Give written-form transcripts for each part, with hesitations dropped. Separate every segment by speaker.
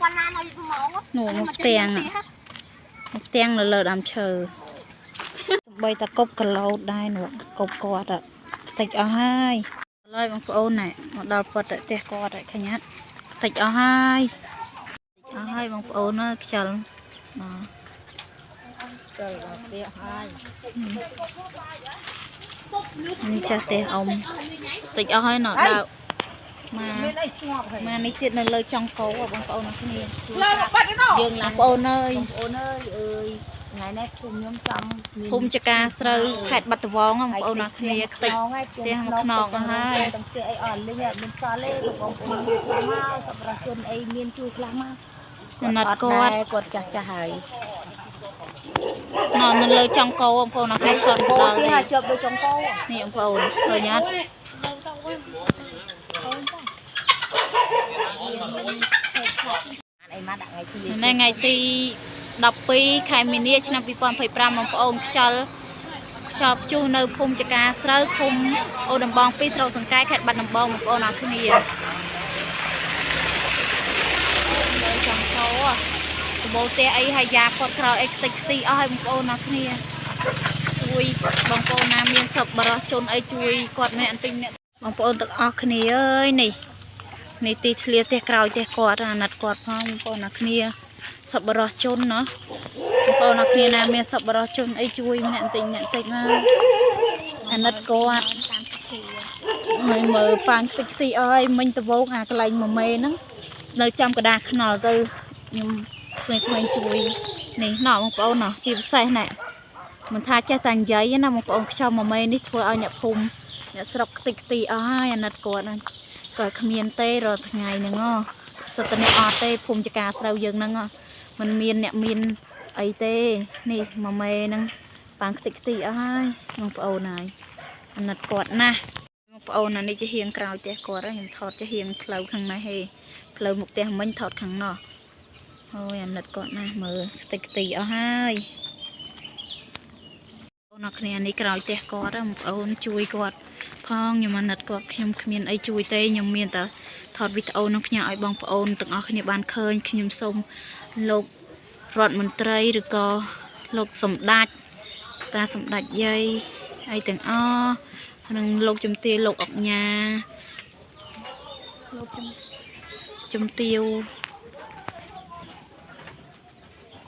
Speaker 1: ប៉ុណ្ណានៅម៉ោង
Speaker 2: នោះមកផ្ទាំងមកផ្ទាំងនៅលើដើមឈើសំបីតាកប់កឡោតដែរនោះកប់គាត់ខ្ទេចអស់ហើយឡើយបងប្អូនណែមកដល់ពតផ្ទះគាត់ឃើញអត់ខ្ទេចអស់ហើយអស់ហើយបងប្អូនអើយខ្យល់បាទ
Speaker 1: ទៅដល់ផ្ទះហើយ
Speaker 2: នេះចាស់ផ្ទះអ៊ំខ្ទេចអស់ហើយណោះដើមក
Speaker 1: មានអីឆ្ងប់ហើយ
Speaker 2: មកនេះទៀតនៅលើចង់កោបងប្អូនអរគ្នា
Speaker 1: លើបាត់ណោះ
Speaker 2: យើងឡើងបងប្អូនអើយ
Speaker 1: បងប្អូនអើយអើយថ្ងៃនេះភូមិខ្ញុំចង់
Speaker 2: ភូមិចកាស្រូវខេត្តបាត់ដំបងបងប្អូនអរគ្នាខ្ទេច
Speaker 1: ផ្ទះខ្នងហើយទាំងផ្ទះអីអស់លីងមានសល់ទេបងប្អូនខ្លះមកសប្បុរសជនអីមានជួយខ្លះមក
Speaker 2: អាណិតគាត់
Speaker 1: គាត់ចាស់ចាស់ហើយ
Speaker 2: ណនៅលើចង់កោបងប្អូនអរគ្នាថត
Speaker 1: កោ
Speaker 2: ដល់
Speaker 1: ទីហើយជាប់ដូចចុងកោ
Speaker 2: នេះបងប្អូនឃើញអត់
Speaker 1: អីមកដាក់ថ្ងៃទី
Speaker 2: នៅថ្ងៃទី12ខែមីនាឆ្នាំ2025បងប្អូនខ្យល់ខ្យល់ព្យុះនៅភូមិចកាស្រូវឃុំអូដំបង2ស្រុកសង្កែខេត្តបាត់ដំបងបងប្អូនអរគ្នាលើចង់កោដបូលផ្ទះអីហើយយ៉ាគាត់ក្រោយអីខ្ទេចខ្ទីអស់ហើយបងប្អូនអរគ្នាជួយបងប្អូនណាមានសប្បុរសជនអីជួយគាត់ម្នាក់បន្តិចម្នាក់បងប្អូនទាំងអស់គ្នាអើយនេះនេះទីធ្លាផ្ទះក្រោយផ្ទះគាត់អាណិតគាត់ផងបងប្អូនអរគ្នាសប្បុរសជនណោះបងប្អូនអរគ្នាណាមានសប្បុរសជនអីជួយម្នាក់បន្តិចម្នាក់បន្តិចមកអាណិតគាត់
Speaker 1: តាមសភា
Speaker 2: មើលមើលប៉ាងខ្ទេចខ្ទីអើយមិញដវងអាកន្លែងមួយមេហ្នឹងនៅចំកដាខ្នល់ទៅខ្ញុំក្មេងៗជួយនេះណោះបងប្អូនណោះជាពិសេសណែមិនថាចេះតែនិយាយទេណាបងប្អូនខ្យល់មួយមេនេះធ្វើឲ្យអ្នកភូមិអ្នកស្រុកខ្ទេចខ្ទីអស់ហើយអាណិតគាត់ហ្នឹងក៏គ្មានទេរាល់ថ្ងៃហ្នឹងហ៎សិតតែអ្នកអត់ទេភូមិចការត្រូវយើងហ្នឹងហ៎มันមានអ្នកមានអីទេនេះមួយមេហ្នឹងប៉ាងខ្ទេចខ្ទីអស់ហើយបងប្អូនហើយអាណិតគាត់ណាស់ បងប្អូនអានេះជាហៀងក្រោយផ្ទះគាត់ហើយខ្ញុំថតជាហៀងផ្លូវខាងនេះហេផ្លូវមុខផ្ទះមិញថតខាងនោះហើយអាណិតគាត់ណាស់មើលខ្ទេចខ្ទីអស់ហើយបងប្អូនអរគ្នានេះក្រោយផ្ទះគាត់ហ៎បងប្អូនជួយគាត់ផងខ្ញុំអាណិតគាត់ខ្ញុំគ្មានអីជួយទេខ្ញុំមានតែថតវីដេអូនឹងផ្ញើឲ្យបងប្អូនទាំងអស់គ្នាបានឃើញខ្ញុំសូមលោករដ្ឋមន្ត្រីឬក៏លោកសម្ដេចតាសម្ដេចយាយអីទាំងអស់ និងលោកជំទាវលោកអុកញ៉ាលោកជំជំទាវ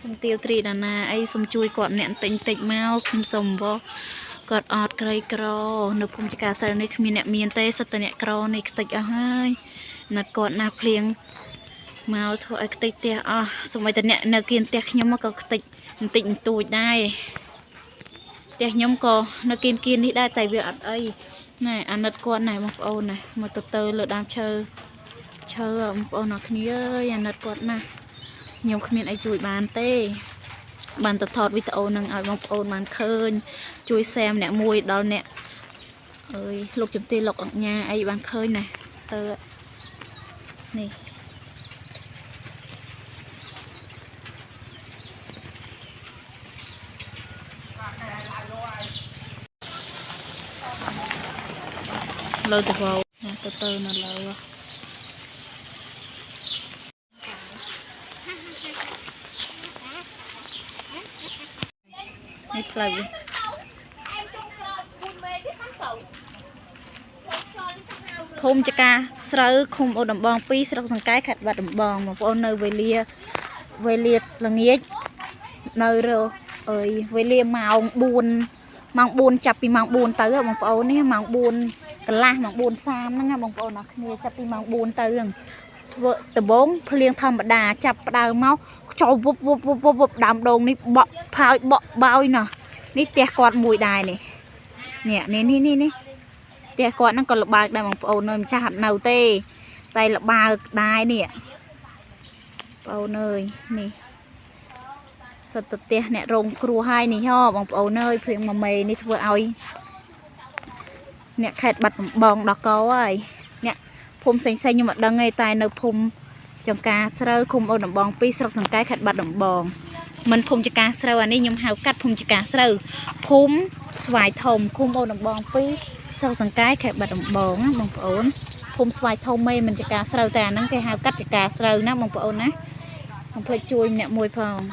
Speaker 2: ជំទាវត្រីដាណាអីសូមជួយគាត់អ្នកបន្តិចបន្តិចមកខ្ញុំសូមវោះគាត់អត់ក្រីក្រ នៅភូមិចការសិលនេះគ្មានអ្នកមានទេសិតតែអ្នកក្រនេះខ្ទេចអស់ហើយណាត់គាត់ណាស់ភ្លៀងមកធ្វើឲ្យខ្ទេចផ្ទះអស់សូម្បីតែអ្នកនៅគៀនផ្ទះខ្ញុំមកក៏ខ្ទេចបន្តិចបន្តួចដែរ ផ្ទះខ្ញុំក៏នៅគៀនគៀននេះដែរតែវាអត់អីណែអាណិតគាត់ណែបងប្អូនណែមកទៅទៅលើដើមឈើឈើបងប្អូនអរគ្នាអើយអាណិតគាត់ណាស់ខ្ញុំគ្មានអីជួយបានទេ បានទៅថតវីដេអូនឹងឲ្យបងប្អូនបានឃើញជួយ share ម្នាក់មួយដល់អ្នកអើយលោកជំទាវលោកអង្គញាអីបានឃើញណែទៅនេះលើទៅវទៅទៅនៅលើនេះផ្លូវ
Speaker 1: អែមចុងក្រោយ4មេទៀតបានទៅខ្យល់នេះសាហាវ
Speaker 2: ភូមិចកាស្រូវឃុំអូដំបង2ស្រុកសង្កែខេត្តបាត់ដំបងបងប្អូននៅវេលាវេលាល្ងាចនៅរអើយវេលាម៉ោង4ម៉ោង4ចាប់ពីម៉ោង4ទៅហ៎បងប្អូននេះម៉ោង4កន្លះម៉ោង4:30ហ្នឹងណាបងប្អូនអរគ្នាចាប់ពីម៉ោង4ទៅហ្នឹងធ្វើដំបងភ្លៀងធម្មតាចាប់ផ្ដើមមកខ្យល់វុបវុបវុបវុបវុបដើមដូងនេះបក់ផើយបក់បោយណោះនេះផ្ទះគាត់មួយដែរនេះនេះនេះនេះនេះ ផ្ទះគាត់ហ្នឹងក៏លបើកដែរបងប្អូនអើយម្ចាស់អត់នៅទេតែលបើកដែរនេះបងប្អូនអើយនេះសិតតែផ្ទះអ្នករងគ្រោះហើយនេះហ៎បងប្អូនអើយព្រៀងមួយមេនេះធ្វើឲ្យអ្នកខេត្តបាត់ដំបងដល់កហើយអ្នកភូមិផ្សេងៗខ្ញុំអត់ដឹងទេតែនៅភូមិចំការស្រូវឃុំអូនដំបង2ស្រុកសង្កែខេត្តបាត់ដំបងមិនភូមិចំការស្រូវអានេះខ្ញុំហៅកាត់ភូមិចំការស្រូវភូមិស្វាយធំឃុំអូនដំបង2 ស្រុកសង្កែខេត្តបាត់ដំបងណាបងប្អូនភូមិស្វាយធំឯងមិនចការស្រូវតែអាហ្នឹងគេហៅកាត់ចការស្រូវណាបងប្អូនណា កុំភ្លេចជួយម្នាក់មួយផង។